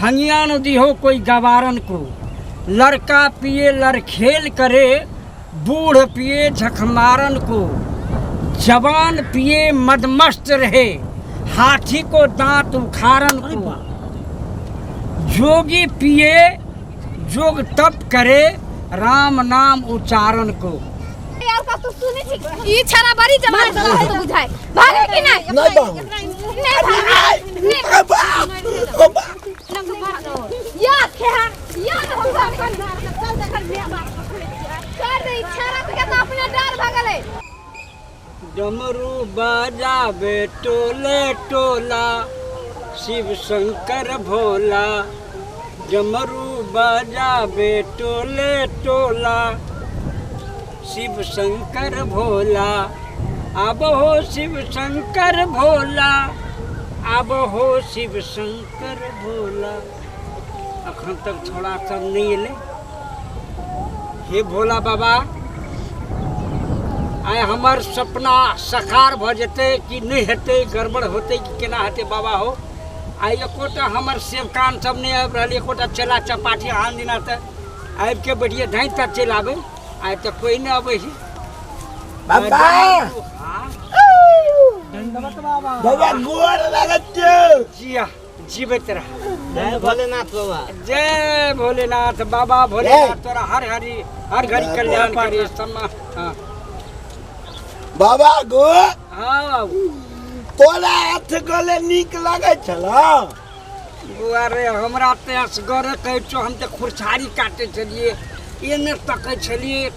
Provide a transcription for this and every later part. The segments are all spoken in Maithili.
भंगिया न दिहो कोई गवारन को, लड़का पिए लड़खेल करे, बूढ़ पिए झखमारन को, जवान पिए मदमस्त रहे, हाथी को दांत उखाड़न को, जोगी पिए जोग तप करे, राम नाम उच्चारण को। यार का तू सुनै छी ई छाना बड़ी जमाना चला है तो बुझाय भागे कि नहीं? नहीं भागू। नहीं भागे। या खेहा या हम सब चल देखल बिया बाप कर दे छाना के तो अपने डर भगले। डमरू बजावे टोले टोला, शिव शंकर भोला, डमरू बजावे टोले टोला, शिव शंकर भोला, अब हो शिव शंकर भोला, अब हो शिव शंकर भोला। अखन तक छोड़ा सब नहीं एलै। हे भोला बाबा, आइ हमर सपना साकार भऽ जेतै कि नहि हेतै, गड़बड़ होतै कि केना हेतै बाबा हो। आइ एकोटा हमर सेवकान सब नहि आबि रहल, एकोटा चेला चपाटी आन दिना तऽ आबिके बैठिए धाँइ तऽ चलि आबै, आइ तऽ कोइ नहि अबै छै। बाबा। हाँ। दंडवत बाबा। बाबा गोर लागत छौ। जिया जीवैत रह। जय भोलेनाथ बाबा। जय भोलेनाथ बाबा भोलेनाथ तोरा हर हरी हर घड़ी कल्याण करी सम्मा। हाँ। बाबा गो। हाँ बाबू। तोरा हाथ गले नीक लागै छल? बुआ रे हमरा तऽ असगरे कहै छौ, हम तऽ खुरछारी काटै छलियै, एने तकै छलियै,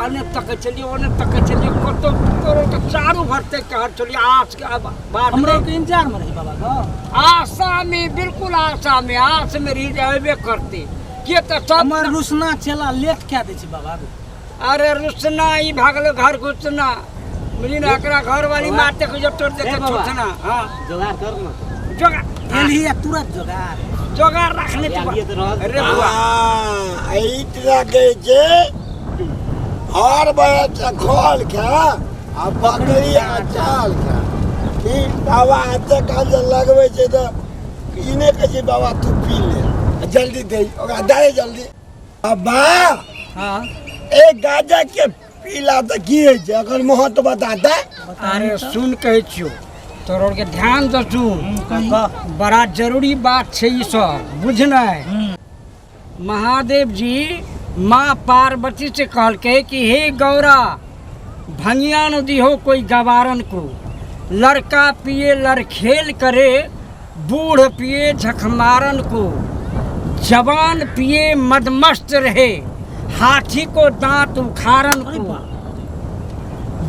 एने तकै छलियै, ओने तकै छलियै, कतौ तोरो तऽ चारू भर तक कहल छलियै। आस के अब बात हमरो नहि। के इंतजार में रही बाबा गो। आशा में, बिल्कुल आशा में, आस में रही जे अयबे करतै के तऽ सब। हमर रुसना चेला लेट कए दै छै बाबा गो। अरे रुसना ई भागलो घर घुसना, बुझली ने, एकरा घर वाली मारते के जब तोड़ देते ए बाबा। छुटना। हाँ जोगाड़ कर न। जोगाड़ एलही आ तुरंत जोगाड़। जोगाड़ रखने आलिए तऽ रहल। अरे बुआ। हाँ, एहिठिना कहै छै हर बच्चा खल खा आ बकरी आ चाल खा। ई बाबा एते काल जे लगबै छै तऽ ई नहि कहै छै बाबा तू पी ले आ जल्दी दे ओकरा दे जल्दी। बाबा। हाँ। एक गाजा के पीला तऽ की होइ छै, एकर महत्व बता दे। अरे सुन कहै छियौ तोरा के ध्यान से सुन, बड़ा जरूरी बात छै ई सब बुझनाइ। महादेव जी माँ पार्वती से कहलकै कि हे गौरा, भंगिया न दिहो कोई गवारन को, लड़का पिए लड़खेल करे, बूढ़ पिए झखमारन को, जवान पिए मदमस्त रहे, हाथी को दांत उखाड़न को,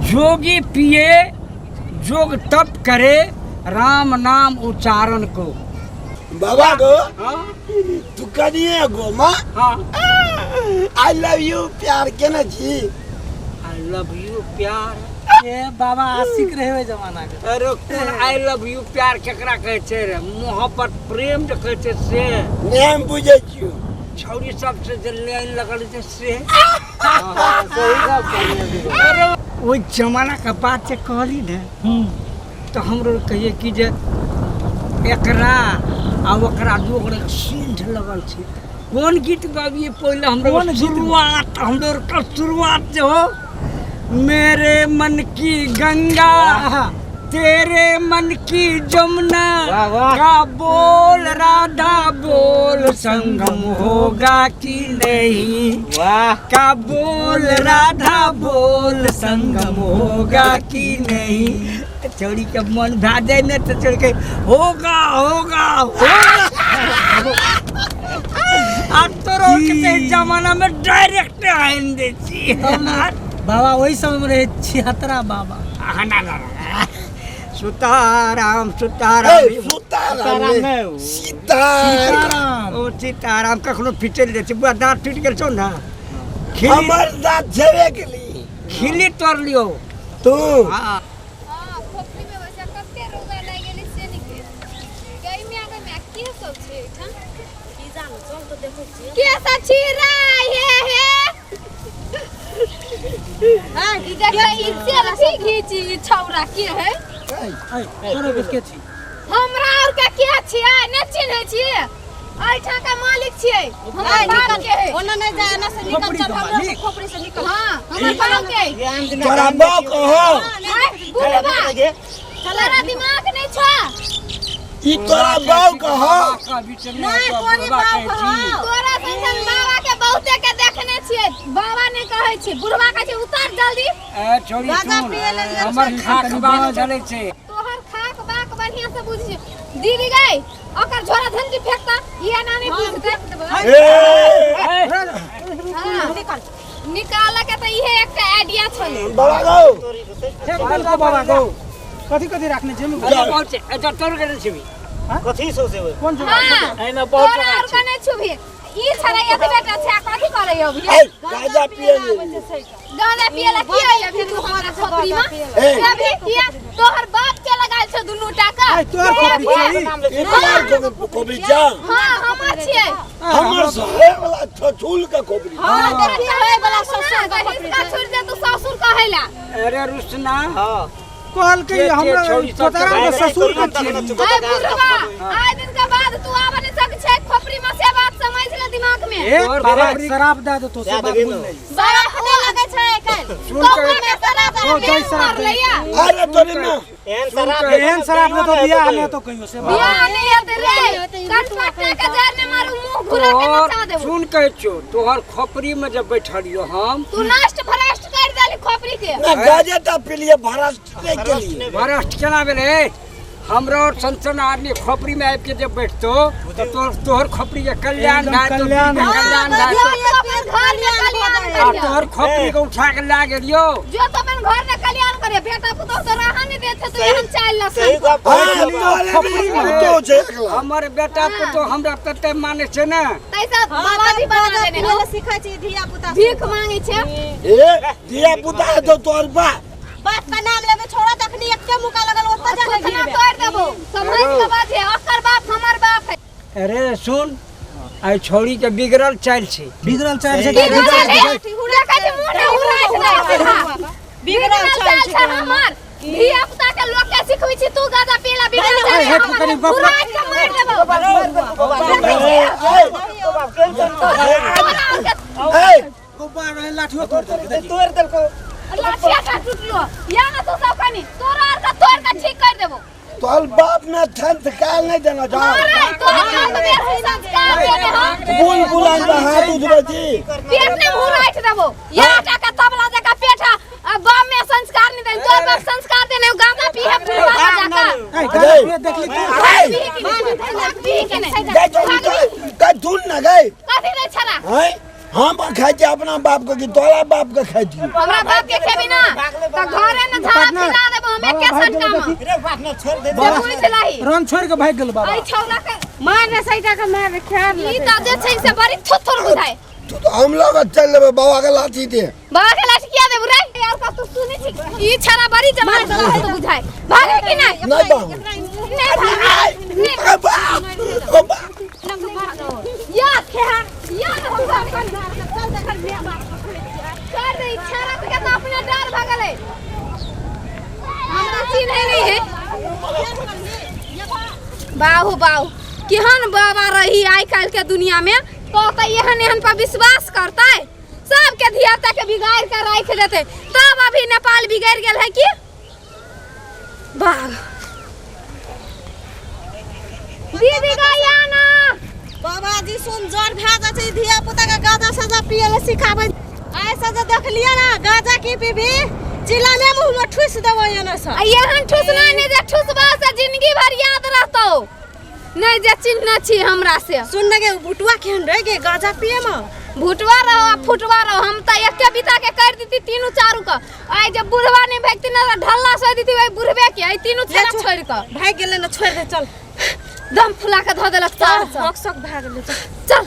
जोगी पिए जोग तप करे, राम नाम उच्चारण को। बाबा गो। हाँ? तू कनिए गो माँ। हाँ। I love you प्यार केने छी? I love you प्यार। ए बाबा आशिक रहे ओहि जमाना के। अरे कोन I love you प्यार केकरा कहै छै रे? मोहब्बत प्रेम जे कहै छै से। नहि हम बुझै छियौ। छौड़ी सबसे जे लाइन लगल छै से। सही गप कहलियै। अरे ओहि जमाना के बात जे कहली ने तऽ हमरो कहिए कि जे एकरा आ ओकरा दू गोरे के सींध लगल छै। कोन गीत गाबिए पहिले हमरो? कोन गीत? शुरुआत हमरो के शुरुआत जे हो, मेरे मन की गंगा तेरे मन की जमुना वाह, वाह। का बोल राधा बोल संगम होगा कि नहीं, वाह। का बोल राधा बोल संगम होगा कि नहीं। छौड़ी के मन भए जाए ने तऽ छौड़ी के होगा होगा होगा। आ तोरो के तऽ जमाना में डायरेक्ट आनि दै छी। बाबा ओहि समय में रहे 76 बाबा। ना, ना, ना, ना। सुताराम सुताराम। ए, सुताराम सीताराम नहि, नहि ओ। सीताराम। सीताराम। ओ सीताराम कखनो फिचल जाइ छै बुआ, दाँत टूटि गेल छौ ने। खिल्ली हमर दाँत छेबे केली। खिल्ली तोड़ लियौ तू। हाँ। हाँ, खोपड़ी में बच्चा कते रोगा लागि गेलै से निकलि गई में आगे में की सब छै एहिठाम? की जानु, चल तऽ देखै छियै। के सब छी रे? हे हे ई देखै, ई सेल्फी घीची ई छौरा के है? ऐ, तोरो के के छी? हमरा और के के छियै? नहि चिन्है छियै? एहिठाम के मालिक छियै, हमर बाप के है। ओना नहि जा, एना से निकल, चल हमरो से खोपड़ी से निकल। हां, हमर बाप के है। तोरा बाप कहो। आइ, बुढ़बा, तोरा दिमाग नहि छौ? ई तोरा बाप कहो। नहीं, तोरी बाप कहो। तोरा सन बाबा के बहुते के देखने छियै, बाबा नहि कहै छै, बुढ़बा कहै छै उतर जल्दी। ए छोरी गाजा सुन, पिए लेल गेल हमर छै। खाक बात चलै छै। तोहर खाक बाक बढ़िया से बुझी दीदी गई, ओकर झोरा झंझी फेंकता ई एना नहि बुझतै। ए हाँ, निकल। निकाल के तऽ इहे एकटा आइडिया छलै। बाबा गौ। फेंक देलको बाबा गौ। कथी कथी राखने छै? अरे बहुत छै, एतऽ तोड़ के नहि छिबी। कथी सोचे कोन जोगाड़? हाँ, एहिमे बहुत तोरा जोगाड़ और छै। के नहि छुबी। ई छलै एतबे टा छै, कथी करै अभी? ए गाजा पिए ले। गाना पिए ला की है अभी तू हमरा खोपड़ी में? ए। अभी किया तोहर बाप के लगाल छौ दुनू टाका? ए, तोहर खोपड़ी छै ई? ई तोहर खोपड़ी छौ? हाँ, हमर छियै। हमर सहे वाला छछूल के खोपड़ी। हाँ, देखी होय वाला ससुर के खोपड़ी हिसका छोड़ दे तू ससुर कहेला। अरे रुसना, हां, कहलकै जे हमरा छौड़ी सब तोताराम के ससुर के छियै। ए बुढ़वा, आइ दिन के बाद तू आब नहि सक छै खोपड़ी में, से बात समझ ले दिमाग में। ए तोहर बाबा खोपड़ी- शराब दए देतौ से दए बात देबही बुझि ने। लेली। शराब नहि लगै छै आइ काल्हि। सुन कौआ के के शराब ओ, के दही शराब दही। मरलैया। अरे तोरी माँ। एहन शराब एहन शराब देतौ बियाह नहि हेतौ कहियो से बात। बियाह नहि हेतै रे, कटपट्टा के जर ने मारू, मुंह घुरा के तोहर नचा देबो। सुन कहै छियौ, तोहर खोपड़ी में जब बैठलियो हम, तू नष्ट भ्रष्ट कर देली खोपड़ी के। ना गाजा टा पिलिए, भरस्ट नहीं केलिए। भ्रष्ट केना भेलै? हमरा और सन सन आदमी खोपड़ी में आबि के जब बैठतो तऽ तोहर खोपड़ी के कल्याण एकदम भए जेतौ, कल्याण के कल्याण भए जो जेतौ। तो अपन घर में कल्याण आ करियो। तोहर खोपड़ी के उठा के लए गेलियो। जो तो अपन घर में कल्याण करे, बेटा पुतोह तो रहा नहीं देते, तो एहन चालि सही लसन। गप हाँ, कहै छै बाबा। तोरे भी पुतोह छै एकला। हमर बेटा पुतोह हमरा तते मानै छै ने। तैसा बाबाजी बना देने हो। सिखै छी धिया पुता। भीख मांगे छै। ए धिया पुता हेतौ तोहर बाप। बाप का नाम लेबे छोड़ा, तखनी एके मुका लगल ओतऽ जा के थुथना गिरबे। तोड़ देबो, समझ के बाजे, ओकर बाप हमर बाप है। अरे सुन, आइ छौड़ी के बिगड़ल चालि छै। बिगड़ल चालि छै। बिगड़ल चालि है। देखै छी मुँह ने उड़ाइ छै सीधा। बिगड़ल चालि छै हमर। धिया पुता के लोक के सिखबै छी तू गाजा पीला, बिगड़ल चालि हे, हमर। कनी गप- उड़ाइ के मारि देबो। ए, तोरा और के ए, गोबा रहे लाठियो तोड़ देलकै देखी। तोड़ देलको। लाठिया का टूटलो या ना तू सब कनी तोरा और के तोड़ के ठीक कर देबो। तोहर बाप ने संस्कार नहीं देना जा। अरे तोहर बाप बेसी संस्कार देने हम। बुल बुलान बा हाथ उठबै छी। पेट ने मुंह राखि देबो, या टाका तबला जका पेट है, आ बाप में संस्कार नहीं देने, तोर बाप संस्कार देने, गांजा पी है बुढ़वा जाका। ए, गाजा पिए देखली तू? पी के नहीं, पी के नहीं। गई तोरी गई धुन ना गई। कथी नहीं छड़ा? हैं? हम खाइ छी अपना बाप के कि तोरा बाप के खाइ छी? हमरा बाप के खेबी ना त घरे न झाड़ा फिरा देबो हम एके सटका में। रे बाप ने छोड़ दे। से बुझ लाही। रन छोड़ के भागि गेल बाबा। ऐ छौरा के मार रे सैटा के, मार रे ख्याल। ई त जे छै से बड़ी थुथुर बुझाय। तू तो हम लोग चल लेबै बाबा के लाठी दे। बाबा के लाठी किया देबू रे? यार का तू सुनै छी, ई छड़ा बड़ी जमाल तो बुझाय। भागे कि नहीं? नहीं बाबू। नहीं भागे। नहीं। अरे बाप, ओ बाप। या खेहा या हम सब चल देखल बियाह बाप। कर दे छड़ा के तो अपने डर भगले, हमरा चिन्हे नहीं है। बाहु बाहु, केहन बाबा रही आइ काल्हि के दुनिया में तो एहन एहन पर विश्वास करतै, सबके धिया पुता के बिगाड़ के राखि देतै। तब अभी नेपाल बिगड़ गेल है कि बाघ दीदी गैया ना। बाबा जी सुन, जर भए जाइ छै धिया पुता के गाजा साजा पिए ले सिखाबै। आइ से जे देखलियै ना गाजा की पीबी, चिलाने मुँह में ठुस देबै एने से। आ एहन ठुसना नहि जे ठुसबा से जिंदगी भर याद रहतौ, नहि जे चिन्ह छी हमरा से। सुन ने गे, भुटुआ केहन रह गे गाजा पिए में? भुटवा रहो आ फुटवा रहो, हम तऽ एके बिता के कर दीती तीनू चारू के। आइ जब बुढ़वा नहि भागती ना तऽ ढल्ला सोइ दीती ओहि बुढ़बे के, एहि तीनू छेड़ा छोड़ि कऽ। भागि गेलै ना, छोड़ि दे चल। दम फुला के धऽ देलक चार। हक सक भए गेलै, चल चल।